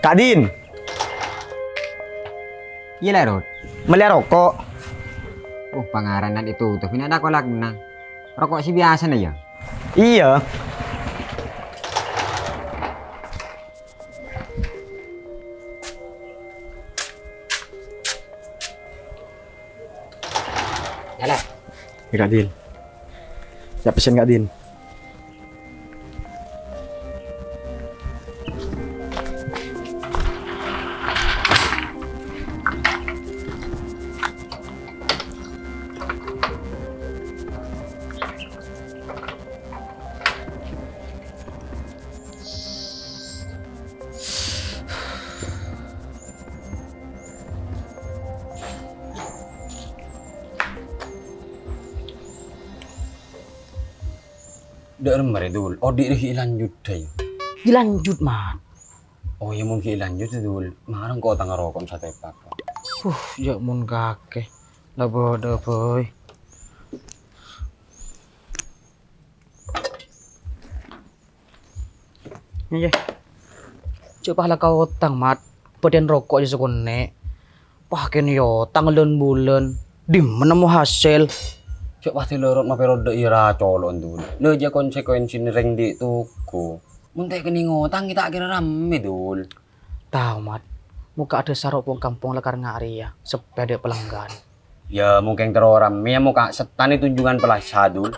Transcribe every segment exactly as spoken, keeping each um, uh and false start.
Ka'din. Iyâ, Lè', Rut. Mellè roko'. Oh, pangaranna itu tuh. Ini ada kolakna. Roko' sè biyasana, yâ? Iyâ. Yâ, Ka'din. Yâ, pesen, Ka'din. Dâ'remma rè, Dul? Odi' rè ghi' lanjut, yâ? Ghi' lanjut, Mat. Oh, yâ, mon ghi' lanjut, Dul. Marèng ko' tang roko' satèpak. Uh, jâ' mon kakè. La bâdâ, Boy. Iyâ. Jâ' pala ka otang, Mat. Bâdhân roko' jâ' sakonè'. Wah, kèng yâ otang lân-bulân. Dimma nemmo hasèl? Jâ' pastè lorot mapèro dâ' iyâ ra colo'en, Dul. Lâ jâ' konsekuensina rèng dhi' toko. Mon ta' kennèng otang, ta' kèra rammè, Dul. Tao, Mat. Mokka' dâsar ompong kampong la karna arèya, seppè dâ' pelanggan. Yâ, mungkin terro rammè, mokka' settan è tunjungan pelasa, Dul.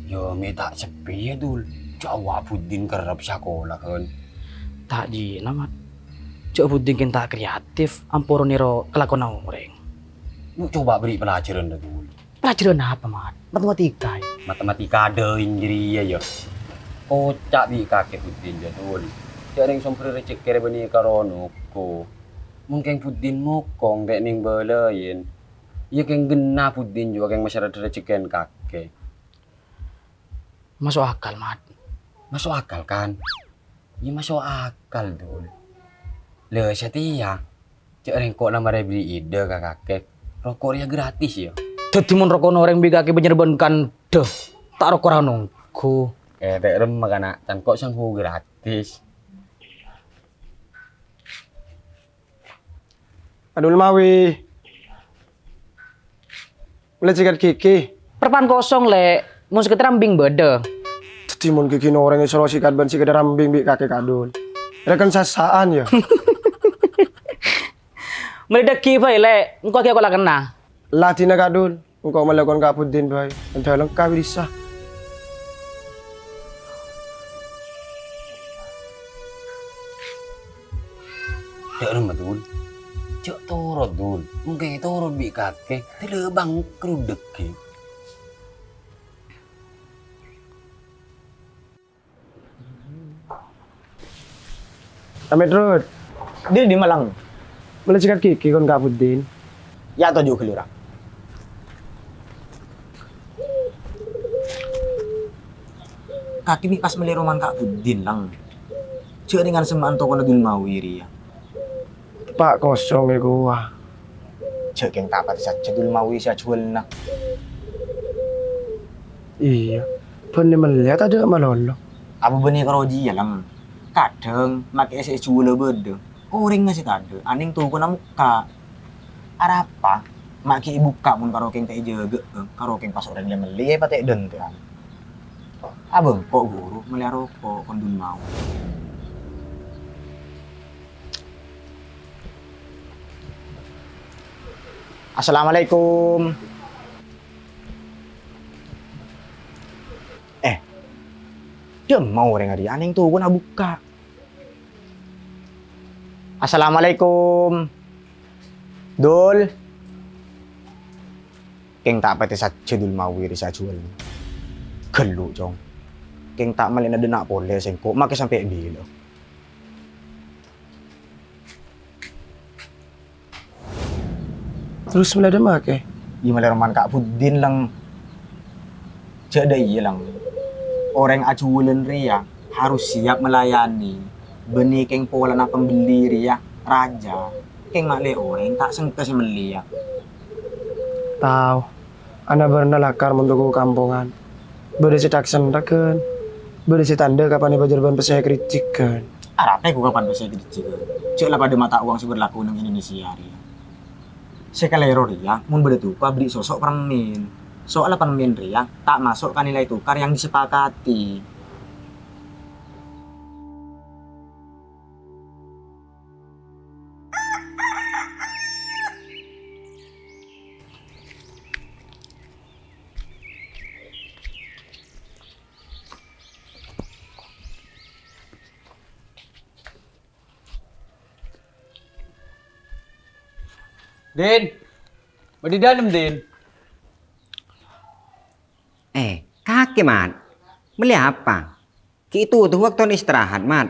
Yâ, mè' ta' seppè, yâ, Dul. Jâ' awwa' Buddin kerrep sakola, kan. Ta' jiyâ, Mat. Jâ' Buddin kèng ta' kreatif, ampon nèro kalakowanna orèng. Yuk, coba beri pelajaran, dâ, Dul. Pelajaran apa, Mat? Matematika, yâ? Matematika dâ' jârèya, yâ. Koca' bi' kakè Buddin, yâ, Dul. Jâ' rèng sombher rejhekkè rè bânnè karo noko. Mon kèng Buddin mokong, ta' nèng bâlâi. Yâ kèng ghenna Buddin jhuwa kèng masèrra rejhekkèn kakè. Maso' akal, Mat. Maso' akal, kan? Yâ, maso' akal, Dul. Lè, satèya. Jâ' rèng ko' la marè bâri' idâ ka kakè. Roko' rèya gratis, yâ. Dhâddhi mon roko'na orèng bi' kakè bânnyèr bân kandhâ, ta' roko' ra nonggu. Eh, ta' remma, kana'. Can ko' sanggu gratis. Adul Mawi. Mellè sikat gigi. Perpan kosong, Lè'. Mon sekedar ambing bâdâ. Dhâddhi mon gigina orèng èsoro sikat bân sekedar ambing bi' kakè, Kak Dul. Rèken sasaan, yâ? Mellè dâggi' bhâi, Lè'. Engko' ghi' ko' la kenna. La dina, Kak Dul. Engko' mellè kon Kak Buddin bhâi. Endhâ lengkap bisa. Dâ' remma, Dul. Jâ' toro', Dul. Mungkin toro' bi' kakè. Tèlè bangkrut dâggi'. Amit Rut. Dil di Malang. Mellè sikat gigi kon Kak Buddin. Ya toju' ghâllu ra. Kakè mè' pas mellè romana Kak Buddin, Lèng. Jâ' rèngan semma'an tokona Dul Mawi rèya. Teppa' kosong è kowa. Jâ' kèng ta' patè sajjhâ Dul Mawi sè ajhuwâlâna. Iyâ, bânnè mellèya tadâ' malolo. Apa bânnè karo jiyâ, Lèng? Kadhâng makè sè èjhuwâlâ bâdâ, orèngnga sè tadâ', anèng tokona mokka'. Arapa ma' ghi' èbukka' mon karo kèng ta' èjâgâ'â, karo kèng pas orèng lè-mellè èpatè' dântè'an. Abâ' engko' ghuru mellèya roko' kon Dul Mawi. Assalamualaikum. Eh, dâ'emma orèng arèya anèng tokona bukka'. Assalamualaikum. Dul. Kèng ta' patè sajjhâ Dul Mawi rèya sè ajhuwâlâna. Ghâllu, Cong. Kèng ta' mellèna dâ' enna' polè sèngko' makè sampè' bilâ. Terros mellè dâ' makè? Iyâ, mellè romana Kak Buddin, Lèng. Jâ' dâ' iyâ, Lèng. Orèng ajhuwâlân rèya harus siap melayani. Bânnè kèng polana pembeli rèya rajâ. Kèng ma' lè orèng ta' sengka sè mellèya. Tao. Ana bârna lakar mon toko kampongan. Bâdâ sè thak-sènthak, kan? Bâdâ sè tandhâ kapan èbâjâr bân pèssè karèjjhâghân. Arapa ghu kapan pèssè karèjjhâghân? Jhâ' la padâ mata uwang sè berlaku neng Indonesia rèya. Sè kalèro rèya, mon bâdâ dupa beli sosok permen. Soalla permen rèya ta' maso' ka nilai tukar yang disepakati. Din, bâdâ è dâlem, Din. Eh, kakè, Mat. Mellè apa? Ghi' ètodhu bâktona istirahat, Mat.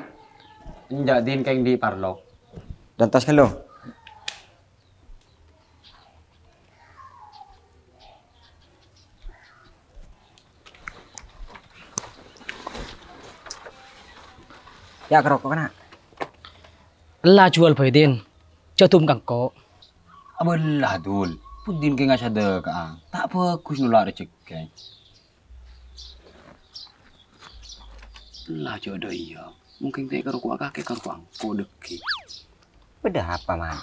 Enjâ', Din, kèng andi' parlo. Dântos ghâllu. Yâ, ka roko', kana'. Ella jhuwâl bhâi, Din. Jhâ' dum ka engko'. Abâlâ, Dul. Buddin kèng asadhâka'a. Ta' bhâghus nolak rejhekkè. Ella jhâ' dâ' iyâ. Mungkin ta' ka roko'a kakè, ka roko'a engko' dhâggi'. Bâdâ apa, Man?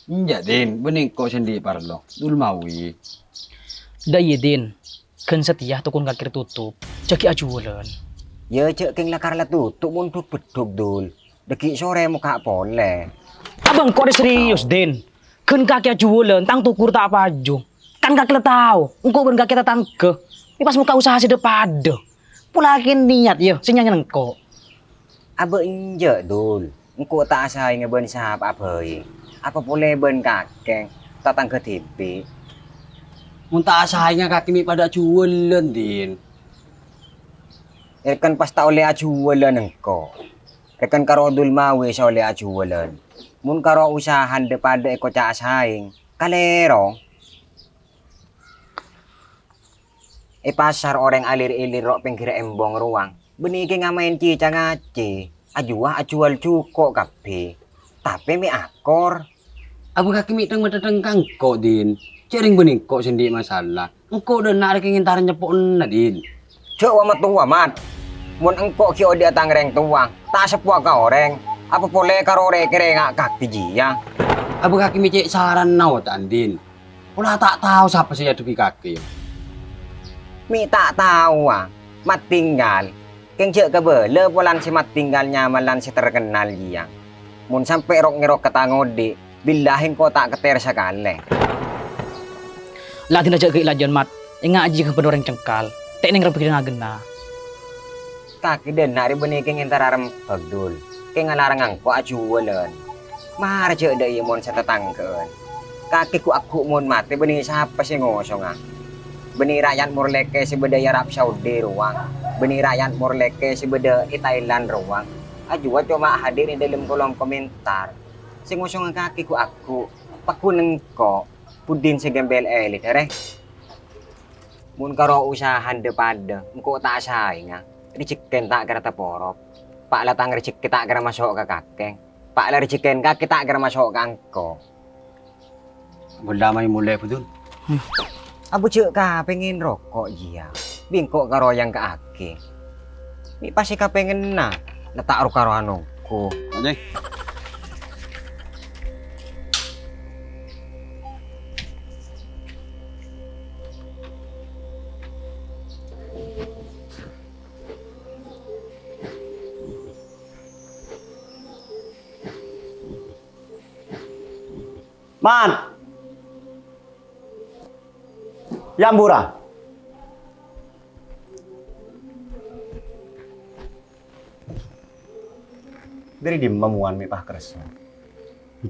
Enjâ', Din. Bânnè engko' sè andi' parlo. Dul Mawi. Dâ' iyâ, Din. Ghân satèya tokon kakè rè totop. Jhâ' ghi' ajhuwâlân. Yâ, jhâ' kèng lakar la totop mon dhuk-beddhuk, Dul. Dhâggi' sorè mokka' polè. Abâ' engko' rè serius, Din. Ghân kakè ajhuwâlân, tang tokor ta' paju. Kan kakè la tao, engko' bân kakè tatangghâ. Mè' pas mokka' usaha sè dhâ-padhâ. Pola kakè niyat, yâ, sè nyanyan engko'. Abâ' enjâ', Dul. Engko' ta' asaènga bân sapa'a bhâi. Apa polè bân kakè, tatangghâ dhibi'. Mon ta' asaènga kakè mè' padâ ajhuwâlân, Din. Rèken pas ta' ollè ajhuwâlân engko'. Rèken karo Dul Mawi sè ollè ajhuwâlân. Mon karo usaha dhâ-padhâ èkoca' asaèng, kalèro. È pasar orèng alir-ilir ro' pèngghirra embong rowa. Bânnè kèng amaèn cè-cangacè, ajuwâ ajhuwâl jhuko' kabbhi. Tapè mè' akor. Abâ' kakè mè' thèng-mathèthèng ka engko', Din. Jhâ' rèng bânnè engko' sè andi' masalah. Engko' dâ' enna' rè kèng entar nyeppo'na, Din. Jhâ' wa-mattowa, Mat. Mon engko' ghi' odi'â tang rèng towa, ta' seppowa ka orèng. Apa polè karo rè-kèrèngnga kakè jiyâ. Abâ' kakè mè' cè' saranna ota'an, Din. Pola ta' tao sapa sè èadhebbhi kakè. Mè' ta' taowa, Mat Tinggal. Kèng jhâ' kabâlâ polana sè Mat Tinggal nyamana sè terkenal jiyâ. Mon sampè' rok-ngèrok ka tang odi', billahi engko' ta' kèter sakalè. La Din, jhâ' ghi' lajân, Mat. Enga' jiyâ bân orèng cengkal. Tè' nèng rembhâghâ ghenna. Kakè dâ' enna' rè bânnè kèng entara rembhâk, Dul. Kèng alarang engko' ajhuwâlân. Mara jhâ' dâ' iyâ mon satatangghâ'ân. Kakè ghu'-agghu' mon matè bânnè sapa sè ngosonga? Bânnè ra'yat morlèkè sè bâdâ è Arab Saudi rowa. Bânnè ra'yat morlèkè sè bâdâ è Thailand rowa. Ajuwâ coma hadir è dâlem kolom komentar. Sè ngosonga kakè ghu'-agghu', pagghun engko', buddhin sè gembel èlit, arè. Mon karo usaha dhâ-padhâ, engko' ta' asaènga. Rejhekkèn ta' kèra taporop. Pa' la tang rejhekkè ta' kèra maso' ka kakè. Pa' la rejhekkèn kakè ta' kèra maso' ka engko'. Bâlâ mayu molè, Budun. Abu jhâ' kapèngèn roko' jiyâ. Bi' engko' karo yang kaaghi. Bi' pas sè kapèngènna, la ta' ro-karowan ongghu. Oke. Man. Yambura. Dâri dimma mowan mè' pas kerso?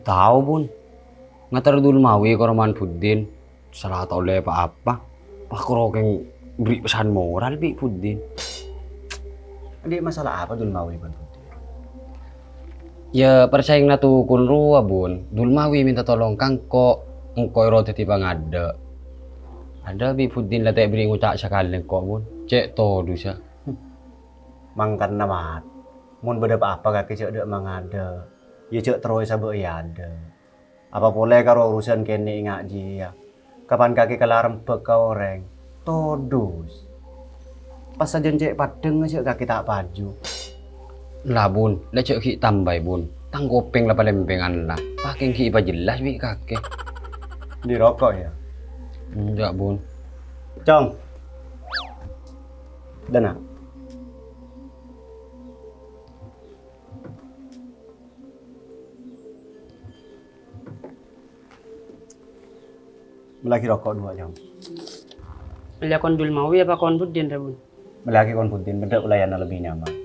Tao, Bun. Ngater Dul Mawi ka roman Buddin. Sala ta' ollè pa-apa. Pas karo kèng bherri' pesan moral bi' Buddin. Andi' masalah apa Dul Mawi bân Buddin? Yâ, parsaènganna tokon rowa, Bun. Dul Mawi mènta tolong ka engko'. Engko' ro dhâddhi pangadâ'. Adâ' bi' Buddin la ta' èbherri' ngoca' sakalè engko', Bun. Cè' todusâ. Mangkana, Mat. Mon bâdâ pa-apa kakè jhâ' dâ' mangadâ'. Yâ jhâ' terro èsabâ' è adâ'. Apa polè karo urusan kènè' enga' jiyâ. Kapan kakè kala rembhâk ka orèng, todus. Pas sajân cè' paḍḍhâng jhâ' kakè ta' paju. La, Bun, la jhâ' ghi' tambâi, Bun. Tang kopèng la palèmpèngan la. Pakèng ghi' èpajellas bi' kakè. Andi' roko', yâ? Enjâ', Bun. Cong. Dâna. Mellèaghi roko' ḍuwâ', Cong. Mellèa kon Jul Mawi apa kon bhuddhin, ra, Bun? Mellèaghi kon bhuddhin, bâḍḍhâ ulayana lebbi nyaman.